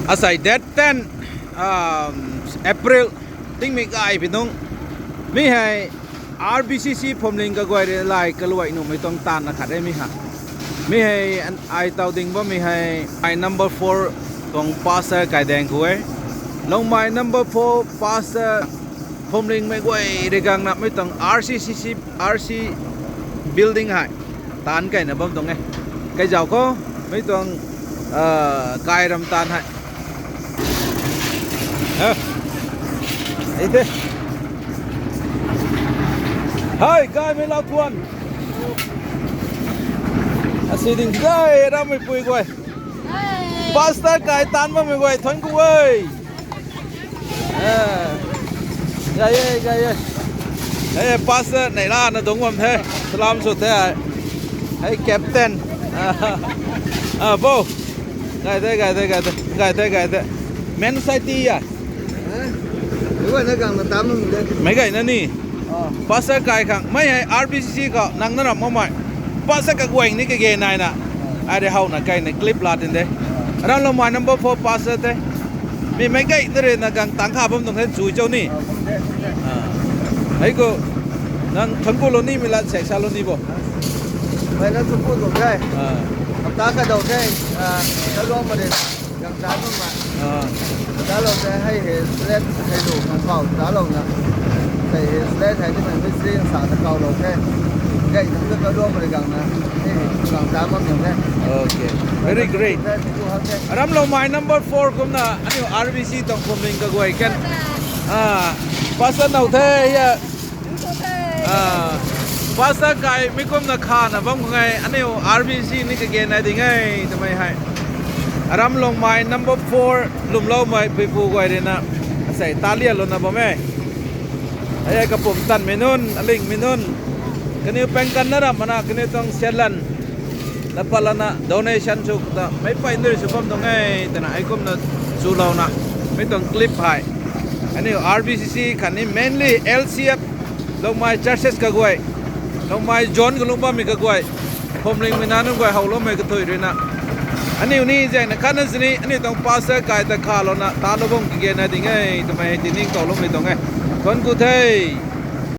ອາໄສແດດແຕນ ອາ ເອັບຣິລ ຕິງເມກາຍ ພີ່ນ້ອງ ມີໃຫ້ ອາຣ໌ບີຊີຊີ ພົມລິງກະກວຍ ຫຼາຍກະລວຍໜຸ່ມ ໄມ່ຕ້ອງຕານນະຄະ ໄດ້ມີຫາ ມີໃຫ້ອັນ ອາຍເຕົາດິງບໍ່ ມີໃຫ້ ອາຍ ນຳເບີ ໂຟ ຂອງປາສເຕີກາຍແດງກວຍ ລົງມາ ນຳເບີ ໂຟ ປາສເຕີ ພົມລິງເມກວຍ ເດກັງນະ ໄມ່ຕ້ອງ ອາຣ໌ຊີຊີ ອາຣ໌ຊີ ບິລດິງໃຫ້ ຕານໄກ່ນະ ເບິ່ງຕົງໄງ ໄກ່ເຈົ້າກໍໄມ່ຕ້ອງ ເອີ ກາຍດຳຕານໃຫ້ ເອີ ໄອ້ເດ້ ເຮີ້ຍ ກາຍໄມ່ລາວທວນ ອາຊີດິງໄດ້ ດຳໄມ່ປຸຍກວຍ ປາສເຕີກາຍຕານບໍ່ໄມ່ໄວ ທອນກູເວີຍ ເອີ ກາຍເອີຍ ກາຍເອີຍ ເອີ ປາສເຕີໄນລານະ ດົງຫວາມແທ້ ສະລາມສຸດແທ້ ໃຫ້ແກັບເຕັນ ເອີ ໂບ ກາຍແທ້ ກາຍແທ້ ກາຍແທ້ ກາຍແທ້ ກາຍແທ້ ແມນໄຊຕີອະ Hả? Đúng rồi, nó gần là tám mươi nghìn đây. ໄມ່ໄກ່ນະນີ້ ອໍ ປາສເຕີກາຍຄັງ ໄມ່ໃຫ້ ອາຣ໌ບີຊີຊີ ກໍນັ່ງນະນຳມາໃໝ່ ປາສເຕີກະກວຍນີ້ກະເກນາຍນະ ອາ ອາໄດ້ເຮົານະໄກ່ໃນຄລິບລາດນີ້ເດ້ ອາ ລຳລົງມາ ນຳເບີ ໂຟ ປາສເຕີເດ້ ມີໄມ້ໄກ່ເດນະກັງ ຕາງຂາເບິ່ງຕົງເຮັດສູເຈົ້ານີ້ ອາ ໄອ້ກູ ນັ່ງທັງກູໂລນີ້ມີລາດແຊກຊາໂລນີ້ບໍ່ ໄປນຳສຸກູໂຕໄດ້ ອາ ອຳຕາກະເດົາໄດ້ ອາ ເຈົ້າລອງມາເດ້ ກາງຕາມາ ອາ ຕາລອງໄດ້ໃຫ້ເຮັດແລດໃຫ້ດູຂອງເຂົາ ຕາລອງນະ ໃຫ້ເຮັດແລດໃຫ້ທີ່ມັນມີສຣີສາຕະເກົາລອງແທ້ ໄດ້ທັງເລື່ອງກະລວມບໍລິການນະ ນີ້ກາງຕາມາເປັນແທ້ ໂອເຄ very great ລຳລົງມາ ນຳເບີ ໂຟ ຄຸມນະ ອັນນີ້ ອາຣ໌ບີຊີ ຕ້ອງຄຸມເອງກະກວຍກັນ ອາ ປາສເຕີເນົາແທ້ ອາ ປາສເຕີກາຍມີຄວາມນາຄານະ ເບິ່ງໄງ ອັນນີ້ ອາຣ໌ບີຊີ ນີ້ກະເກນໄດ້ດີໄງ ທຳໄມໃຫ້ ອາ ລຳລົງມາ ນຳເບີ ໂຟ ລຸມເລົ່າໄມ້ ເຜີຍຟູກວຍເດນະ ອາໄສຕາລຽນໂລນະບໍ່ແມ່ ອາໄຍກະປຸມຕັນເມນຸນ ອາລິງເມນຸນ ກະນິວແປງກັນນະດຳມະນະ ກະນິວຕ້ອງເຊນລັນ ລະປະລະນະ ໂດເນຊັນຊຸກຕະ ໄມ້ໄປເນີສະບອມຕົງໄງ ຕະນະ ໄອກົມນະ ຊູເລົ່ານະ ໄມ່ຕ້ອງຄລິບໃຫ້ ອັນນີ້ ອາຣ໌ບີຊີຊີ ຄັນນີ້ ແມນລີ ແອລຊີເອັຟ ລົງມາ ຈາເຊັດກະກວຍ ລົງມາ ຈອນກະລົງມາ ມີກະກວຍ ພົມລິງມີນານກວຍ ເຮົາລົງມາກະທຸຍດ້ວຍນະ ອັນນີ້ນີ້ແຈ້ງນະ ຄັນນັ້ນຊິນີ້ ອັນນີ້ຕ້ອງປາສເຕີກາຍຕະຄາໂລນະ ຕາລະວົງກະເກນໄດ້ຕິໄງ ທຳໄມໃຫ້ຕິນິງເກົາລົງໄປຕົງໄງ ຄົນກູເທຍ